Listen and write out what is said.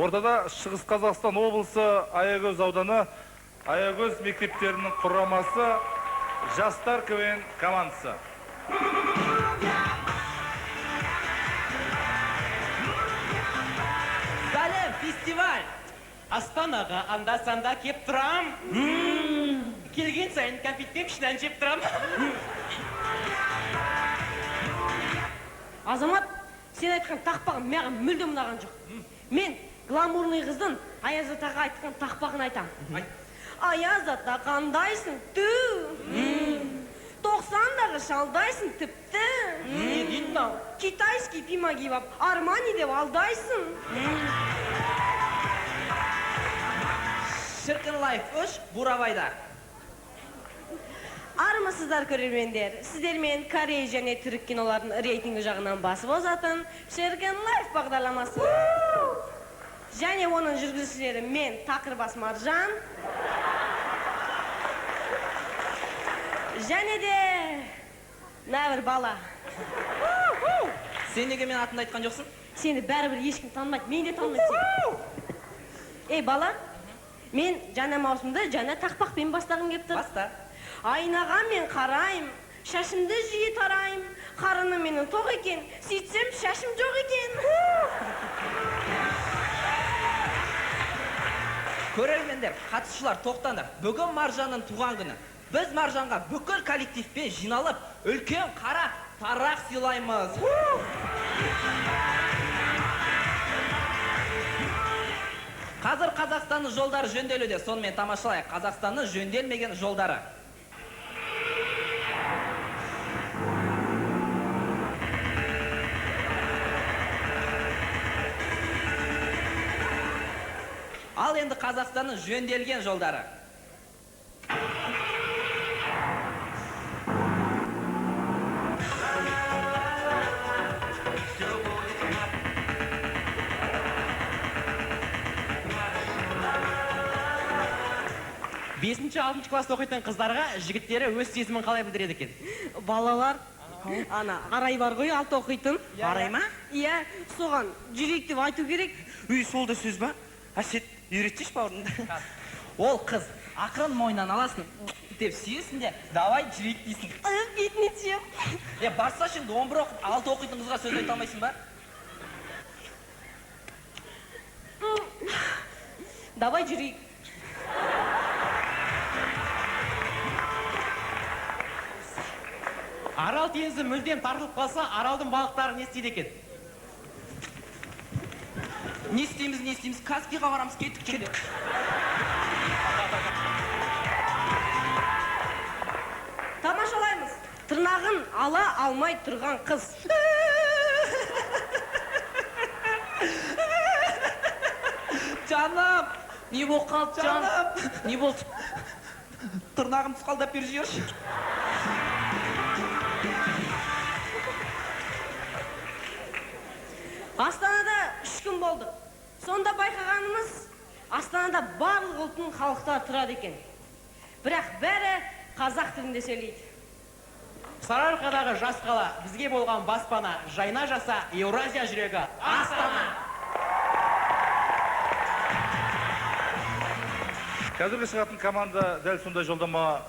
Ортада Шығыс Қазақстан облысы Аягөз ауданы Аягөз мектептерінің құрамасы Жастар КВН командасы. Сәлем, фестиваль! Астанаға анда-санда кеп тұрам. Келген сайын кәмпитпен пішінен жеп тұрам. Азамат, сен айтқан тақпағың маған мүлдем ұнаған жоқ. Мен гламурный қыздың Аяз атаға айтқан тақпағын айтам. Аяз ата, қандайсың, ту? 90-дағы шалдайсың тіпті. Не дейді мынау? Китайский пима киіп алып, Армани деп алдайсың. Шіркін лайф 3 Бурабайда. Армысыздар, көрермендер! Сіздермен Корей және түрік киноларының рейтингі жағынан басып озатын Шіркін лайф бағдарламасы. Және оның жүргізушілері мен, Тақырбас Маржан. Және де мына бір бала. Сен неге менің атымды айтқан жоқсың? Сені бәрібір ешкім танымайды, мен де танымаймын сені. Ей, бала, мен жаңа маусымды жаңа тақпақпен бастағым келіп тұр. Баста. Айнаға мен қарайым, шашымды жиі тарайым, қарыным менің тоқ екен, сөйтсем шашым жоқ екен. Көрермендер, қатысушылар, тоқтаңдар. Бүгін Маржанның туған күні. Біз Маржанға бүкіл коллективпен жиналып, үлкен қара тарақ сыйлаймыз. Қазір Қазақстанның жолдары жөнделуде. Сонымен тамашалайық Қазақстанның жөнделмеген жолдары. Ал енді Қазақстанның жөнделген жолдары. Бесінші, алтыншы класста оқитын қыздарға жігіттері өз сезімін қалай білдіреді екен? Балалар, ана Арай бар ғой, алты оқитын. Арай ма? Иә, соған жүрейік деп айту керек. Үй, сол да сөз ба? Әсет, үйретсейші бауырымды. Ол қыз ақырын мойнынан аласың деп сүйесің де, давай жүрейік дейсің. Бетіне тием. Е, барсашы енді, 11 оқып, 6 оқитын қызға сөз айта алмайсың ба? Давай жүрейік. Арал теңізі мүлдем тартылып қалса, Аралдың балықтары не істейді екен? Не істейміз, не істейміз? Каспийға барамыз, кеттік, кеттік. Тамашалаймыз. Тырнағын ала алмай тұрған қыз. Жаным! Не болып қалды, жан? Жаным! Не болды? Тырнағым тұсқалдап бері жіберші. Астанада 3 күн болдық. Сонда байқағанымыз, Астанада барлық ұлттың халықтары тұрады екен. Бірақ бәрі қазақ тілінде сөйлейді. Сарыарқадағы жас қала, бізге болған баспана, жайна жаса, Еуразия жүрегі, Астана! Қазіргі шығатын команда дәл сондай жолдама